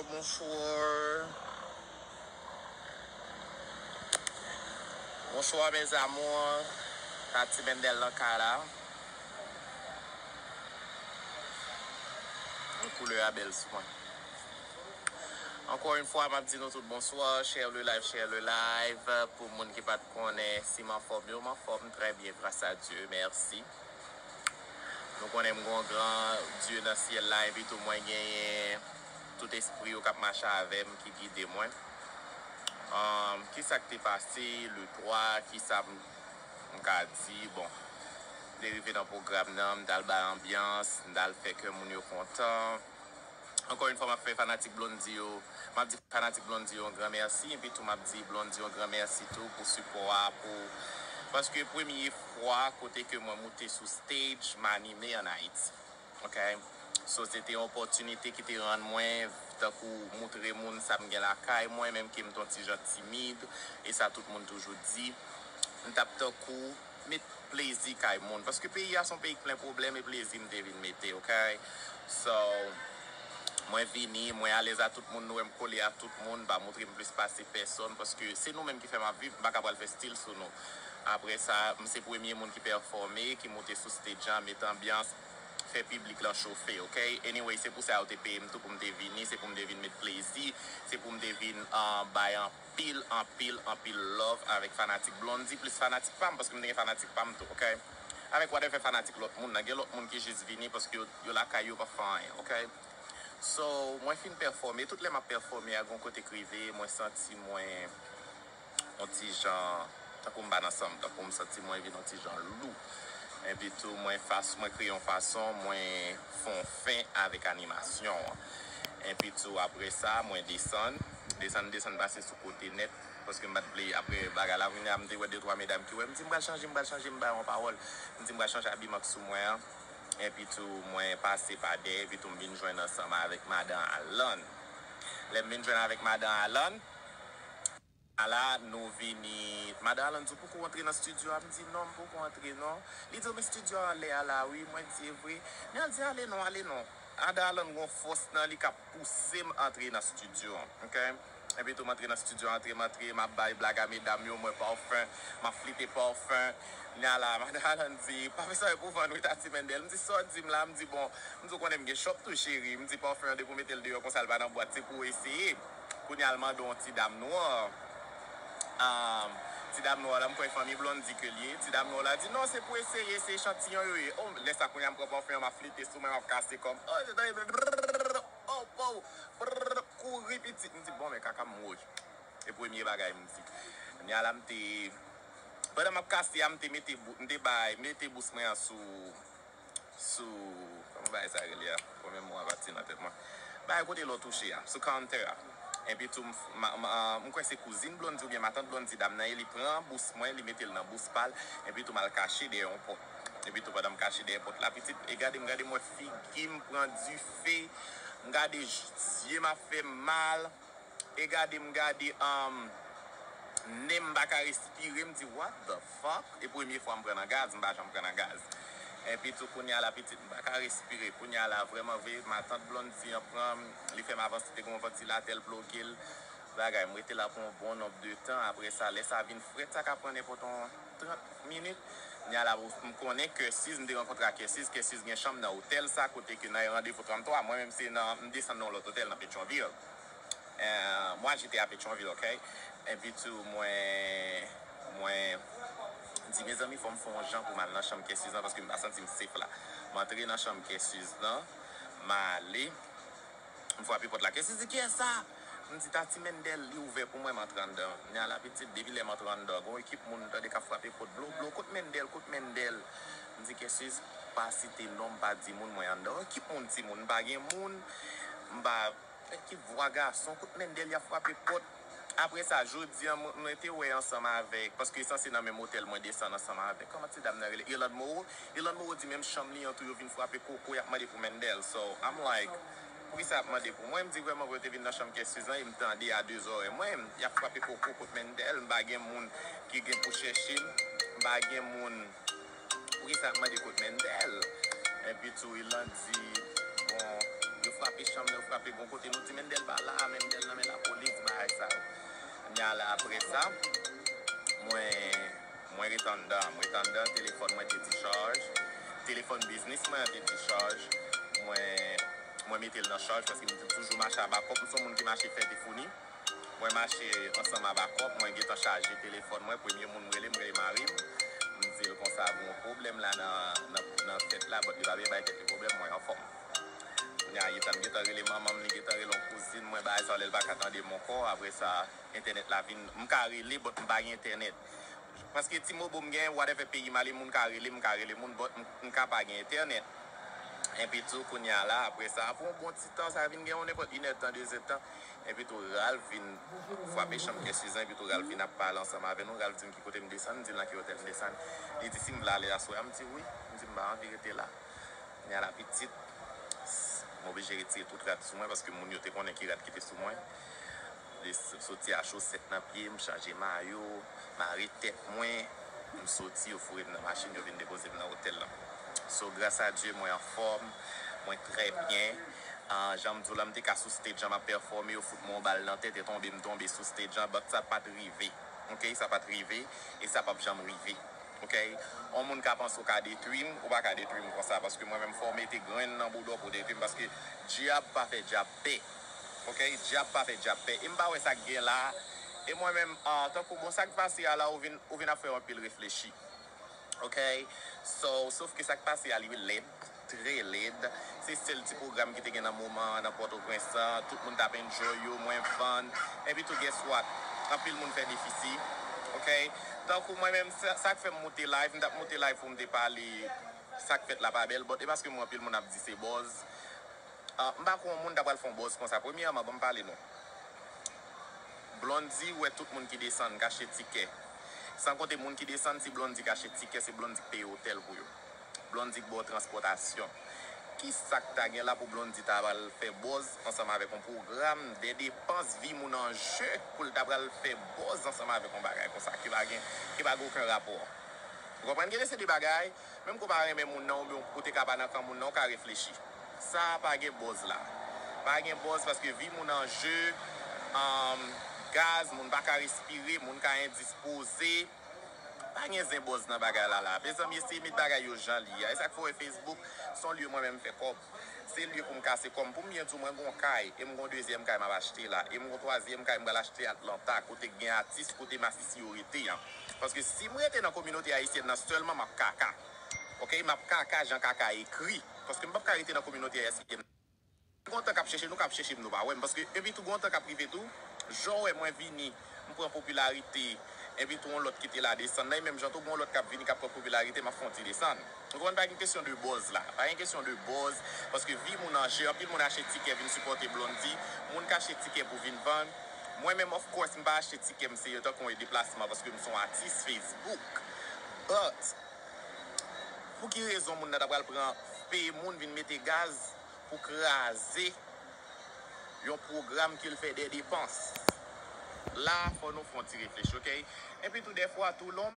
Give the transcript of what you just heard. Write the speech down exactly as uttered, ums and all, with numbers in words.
Bonsoir. Bonsoir, mes amours. Tati Mendel nan kay la. Yon koulè a bèl sou mwen. Ankò yon fwa, m ap di nou tout bonswa. Share le live, share le live. Pou moun ki pa t konnen, si m anfòm, yo, m anfòm, très bien, grâce à Dieu, merci. Nou konnen m gon gran Dye nan syèl la, epi tou mwen genyen tout espri yo k ap mache avè m, ki gide mwen. Um, kisa k te pase le twa, kisa m, m ka di, bon, m te rive nan pwogram nan, m t al bay anbyans, m t al fè kè moun yo kontan. Ankò yon fwa, m ap fè fanatik Blondy yo, m ap di fanatik Blondy yo yon gran mèsi, epi tou m ap di Blondy yon gran mèsi tou pou sipò a, pou, paske premye fwa kote ke mwen moute sou stage, m anime ann Ayiti. Ok? So, se te yon opòtinite ki te rann mwen, tankou, moutre moun sa m gen lakay mwen, menm ke m t yon ti jan timid, e sa tout moun toujou di, m t ap tankou met plezi kay moun. Paske peyi a se yon peyi k plen pwoblèm, e plezi m te vin mete, ok? So, mwen vini, mwen alèz a tout moun, nou wè m kole a tout moun, m pa moutre m plis pase pèsòn, paske se nou menm ki fè m ap viv, m pa ka pral fè stil sou nou. Apre sa, m se premye moun ki pèfòme, ki moute sou stage an, met anbyans, fè piblik lan chofe, ok? Anyway, se pou sa yo te peye m tou pou m te vini, se pou m te vin met plezi, se pou m te vin, ah, bay anpil, anpil, anpil love avèk fanatik Blondy, plis fanatik pa m, paske m te gen fanatik pa m tou, ok? Avèk whatever fanatik lòt moun nan, gen lòt moun ki jis vini paske yo, yo lakay yo p ap fè anyen, ok? So, mwen fin pèfòme, tout lè m ap pèfòme a, gon kote k rive, mwen santi mwen yon ti jan, tankou m pa nan san m, tankou m santi mwen vin yon ti jan lou. Epi tou, mwen fas-, mwen kreye yon fason, mwen fè yon fen avèk animasyon an. Epi tou, apre sa, mwen desann, desann, desann, pase sou kote nèt, paske m pa t vle, apre bagay la vini a, m te wè de twa medam ki wè, m di, "M pral chanje, m pral chanje, m bay yon pawòl." M di, "M pral chanje abiman k sou mwen an." Epi tou, mwen pase pa dèyè, epi tou, m vin jwenn ansanm avèk madan Alan. Lè m vin jwenn avèk madan Alan, a la, nou vini. Madan Alan di, "Ou poko antre nan estidyo a?" M di, "Non, m poko antre, non." Li di, "Men estidyo a anlè a la, wi." Mwen di, "E vre?" Men al di, "Ale non, ale non." Madan Alan gon fòs nan li k ap pouse m antre nan estidyo an, ok? Epi tou, m antre nan estidyo, antre, m antre, m ap bay blag a medam yo, mwen pafin, m ap flite pafin. Nya la, madan Alan di, "Pa fè sa yo pou vann wi, Tati Mendel." M di, "Sa w di m la?" M di, "Bon," m di, "ou konnen m gen chòp tou, cheri." M di, "Pafin an, depi w mete l deyò konsa, l pa nan bwat, se pou w eseye." Kounye a, l mande yon ti dam nwa. Um, ti dam nwa la, m kwè fanmi Blondy ke l ye. Ti dam nwa la di, "Non, se pou eseye, se echantiyon yo ye." Oh, lè sa, kounye a, m pran pafin an, m ap flite sou mwen, m ap kase kò m. Oh, se tande, oh, oh, brrr, kouri pitit. M di, "Bon, men kaka m mouri." E premye bagay m di. Kounye a la, m te, pandan m ap kase a, m te mete bou-, m te bay, mete bous mwen an sou, sou, kòman bagay sa rele a? Bon, men mo a pati nan tèt mwen. Bagay kote lò touche a, sou counter a. Epi tou, m, ma, ma, m kwè se kouzin Blondy oubyen matant Blondy dam nan ye, li pran bous mwen, li mete l nan bous pa l, epi tou m al kache dèyè yon pòt. Epi tou pandan m kache dèyè pòt la, pitit, e gade m, gade m wè figi m pran dife, m gade j-, zye m ap fè m mal, e gade m gade, um, nen m pa ka respire, m di, "What the fuck?" E premye fwa m pran nan gaz, m pa janm pran nan gaz. Epi tou kounye a la, pitit, m pa ka respire. Kounye a la, vrèman vre, matant Blondy an pran m, li fè m avanse, te gen yon vantilatè, l bloke l. Bagay, m rete la pou yon bon nonb de tan. Apre sa, lè sa vin frèt, sa ka pran nenpòt yon trant minit. Nya la, m konnen Kèsiz, m te rankontre ak Kèsiz. Kèsiz gen chanm nan otèl sa, kote ke nan randevou trannntwa. Mwen menm, se nan, m desann nan yon lòt otèl nan Petyonvil. Eh, moi, j'étais à Petyonvil, ok? Epi tou, mwen, mwen di, "Mezanmi, fò m fè yon jan pou m al nan chanm Kèsiz lan, paske m pa santi m safe la." M antre nan chanm Kèsiz lan, m ale, m frape pòt la. Kèsiz di, "Kiyès sa?" M di, "Tati Mendel." Li ouvè pou mwen, m antre anndan. Nya la, pitit, depi lè m antre anndan, gon ekip moun m tande k ap frape pòt, "Blo, blo, kot Mendel, kot Mendel?" M di, "Kèsiz, pa site non, m pa di moun mwen anndan." Ekip moun, timoun, m pa gen moun, m pa, ki vwa gason, kot Mendel y ap frape pòt. Apre sa, jodi a, mwen, mwen te wè ansanm avèk, paske sanse nan menm otèl mwen desann ansanm avèk, kòman ti dam nan rele? Irlande Moreau. Irlande Moreau di menm chanm li an tou, yo vin frape koko, y ap mande pou Mendel. So, I'm like, poukisa y ap mande pou mwen? M di vrèman vre, yo te vin nan chanm Kèsiz lan, e m tande a de zòrèy mwen, y ap frape koko kot Mendel, m pa gen moun ki gen pou chèche m, m pa gen moun, poukisa y ap mande kot Mendel? Epi tou, Irlande di, bon, Yo frape chanm nan, yo frape bon kote. Nou di Mendel pa la, Mendel nan men lapolis, bagay sa yo. Kounye a la, apre sa, mwen, mwen ret anndan. Mwen ret anndan, telefòn mwen te dichaj. Telefòn biznis mwen an te dichaj. Mwen, mwen mete l nan chaj paske m toujou mache a bakòp. M se yon moun ki mache fè defouni. Mwen mache ansanm a bakòp, mwen gentan chaje telefòn mwen, premye moun m rele, m rele mari m. M di l konsa, gen yon pwoblèm la nan, nan, nan tèt la, but li pa bezwen bay tèt li pwoblèm, mwen anfòm. Kounye a, Ethan gentan rele manman m, li gentan rele yon kouzin mwen, bagay sa yo, lè l pa ka tande m ankò, apre sa, entènèt la vin, m ka rele, but m pa gen entènèt. Paske T-Mobile m gen, whatever peyi m ale, moun ka rele, m ka rele moun, but m, m ka pa gen entènèt. Epi tou, kounye a la, apre sa, apre yon bon ti tan, sa vin gen yon nenpòt inèdtan, dezèdtan. Epi tou, Ralph vin frape chanm kè Suzanne, epi tou, Ralph vin ap pale ansanm avè nou. Ralph di m ki kote m desann, m di l nan ki otèl m desann. Li di si m vle ale aswè a, m di wi. M di m pa anvi rete la. Kounye a la, pitit, m oblije retire tout rad sou mwen, paske moun yo te konnen ki rad ki te sou mwen. Li s-, soti a chosèt nan pye m, chanje mayo, mare tèt mwen, m soti, yo foure m nan machin, yo vin depoze m nan otèl lan. So, gras a Dye, mwen anfòm, mwen trè byen. Ah, jan m di w la, m te ka sou stage an, m ap pèfòme, yo fout mwen yon bal nan tèt e tonbe, m tonbe sou stage an, but sa pa t rive. Ok, sa pa t rive, e sa p ap janm rive. Ok? Yon moun ka panse w ka detwi m, ou pa ka detwi m konsa, paske mwen menm fò w mete grenn nan bouda w pou w detwi m, paske dyab pa fè dyab pè. Ok? Dyab pa fè dyab pè. E m pa wè sa k gen la. E mwen menm, ah, tankou bon, sa k pase a la, ou vin, ou vin ap fè anpil reflechi. Ok? So, sof ke sa k pase a, li lèd, trè lèd. Se sèl ti pwogram ki te gen nan moman an nan Pòtoprens lan. Tout moun t ap enjoy yo, mwen vann. Epi tou, guess what? Anpil moun fè defisi. Ok? Tankou mwen menm, sa, sa k fè m moute live, m t ap moute live pou m te pale sa k fèt la pa bèl, but e paske m wè anpil moun ap di se buzz. Ah, m pa kwè yon moun ta pral fè yon buzz konsa. Premyèman, ban m pale nou. Blondy wè tout moun ki desann k achte tikè. San konte moun ki desann, si Blondy k achte tikè, se Blondy k peye otèl pou yo. Blondy k ba w transpòtasyon. Kisa k ta gen la pou Blondy ta pral fè buzz ansanm avèk yon pwogram de depans, vi moun an je, pou l ta pral fè buzz ansanm avèk yon bagay konsa ki pa gen, ki pa gen okenn rapò? Ou konprann? Gen de se de bagay, menm ke w pa renmen moun nan, oubyen ou te ka pa nan kan moun nan, ou ka reflechi. Sa pa gen buzz la. Pa gen buzz paske vi moun an je, um, gaz, moun pa ka respire, moun ka endispoze. Pa gen zen buzz nan bagay la la. Mezanmi, eseye met bagay yo jan li ye a. E sa k fè w wè Facebook se yon lye mwen menm m fè kòb. Se lye pou m kase kò m. Pou m byen di w, mwen gen yon kay, e m gen yon dezyèm kay m ap achte la, e m gen yon twazyèm kay m pral achte Atlanta, kote k gen atis, kote masisi yo rete an. Paske si m rete nan kominote ayisyèn nan sèlman, m ap kaka. Ok, m ap kaka jan kaka ekri. Paske m p ap ka rete nan kominote ayisyèn. Gen yon tan k ap chèche nou, k ap chèche m, nou pa wè m. Paske epi tou gen yon tan k ap rive tou, jan w wè mwen vini, m pran popilarite, epi tou yon lòt ki te la desann nan, e menm jan tou gen yon lòt k ap vini, k ap pran popilarite, m ap fè yon ti desann. Ou konprann, pa gen kesyon de buzz la. Pa gen kesyon de buzz, paske vi moun an je, anpil moun achte tikè vin sipòte Blondy, moun k achte tikè pou vin vann. Mwen menm, of course, m pa achte tikè, m se tankou yon deplasman, paske m se yon atis Facebook. But, pou ki rezon moun nan ta pral pran, peye moun vin mete gaz pou kraze yon pwogram ke l fè de depans? La, fò nou fè yon ti reflechi, ok? Epi tou, dèfwa, tou lon